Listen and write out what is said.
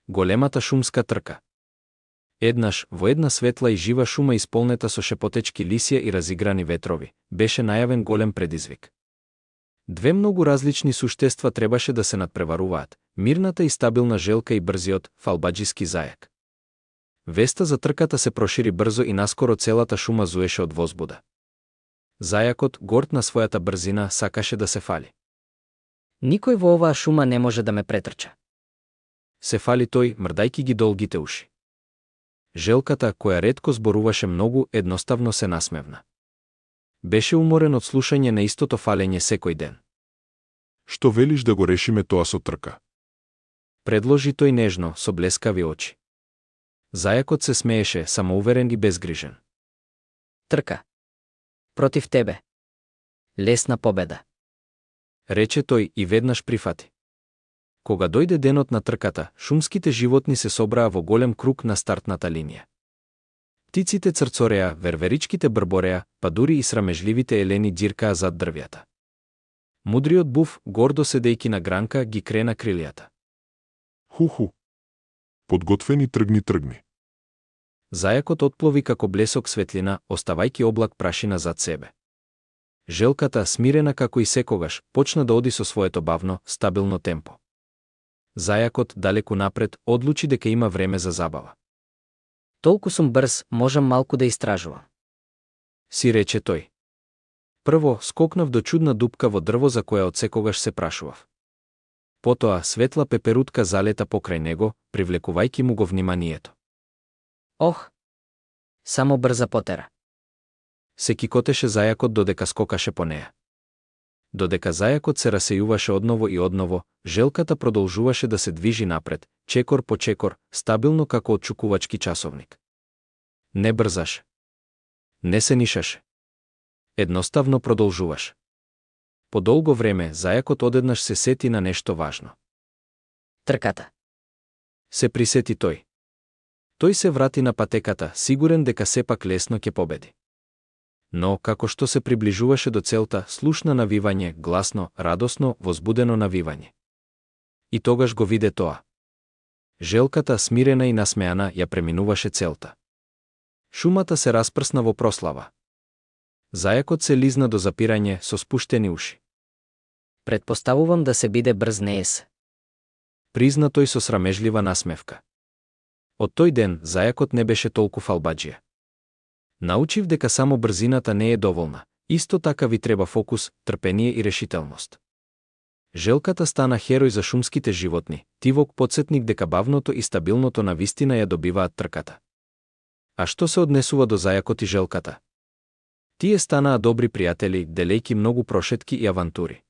Големата шумска трка. Еднаш, во една светла и жива шума исполнета со шепотечки лисија и разиграни ветрови, беше најавен голем предизвик. Две многу различни суштества требаше да се надпреваруваат, мирната и стабилна желка и брзиот, фалбаџиски зајак. Веста за трката се прошири брзо и наскоро целата шума зуеше од возбуда. Зајакот, горд на својата брзина, сакаше да се фали. Никој во оваа шума не може да ме претрча. Се фали тој, мрдајки ги долгите уши. Желката, која ретко зборуваше многу, едноставно се насмевна. Беше уморен од слушање на истото фалење секој ден. Што велиш да го решиме тоа со трка? Предложи тој нежно, со блескави очи. Зајакот се смееше, самоуверен и безгрижен. Трка. Против тебе. Лесна победа. Рече тој и веднаш прифати. Кога дојде денот на трката, шумските животни се собраа во голем круг на стартната линија. Птиците црцореа, верверичките брбореа, па дури и срамежливите елени џиркаа зад дрвјата. Мудриот буф, гордо седејки на гранка, ги крена крилјата. Ху-ху. Подготвени, тргни. Зајакот отплови како блесок светлина, оставајки облак прашина зад себе. Желката, смирена како и секогаш, почна да оди со своето бавно, стабилно темпо. Зајакот, далеку напред, одлучи дека има време за забава. Толку сум брз, можам малку да истражувам. Си рече тој. Прво, скокнав до чудна дупка во дрво за која од секогаш се прашував. Потоа, светла пеперутка залета покрај него, привлекувајќи му го вниманието. Ох! Само брза потера. Се кикотеше зајакот додека скокаше по неа. Додека зајакот се расејуваше одново и одново, желката продолжуваше да се движи напред, чекор по чекор, стабилно како отчукувачки часовник. Не брзаше. Не се нишаше. Едноставно продолжуваше. По долго време, зајакот одеднаш се сети на нешто важно. Трката. Се присети тој. Тој се врати на патеката, сигурен дека сепак лесно ќе победи. Но, како што се приближуваше до целта, слушна навивање, гласно, радосно, возбудено навивање. И тогаш го виде тоа. Желката, смирена и насмеана, ја преминуваше целта. Шумата се распрсна во прослава. Зајакот се лизна до запирање со спуштени уши. Предпоставувам да се биде брз неес. Призна тој со срамежлива насмевка. Од тој ден, зајакот не беше толку фалбаџија. Научив дека само брзината не е доволна, исто така ви треба фокус, трпение и решителност. Желката стана херој за шумските животни, тивок потсетник дека бавното и стабилното навистина ја добиваат трката. А што се однесува до зајакот и желката? Тие станаа добри пријатели, делејки многу прошетки и авантури.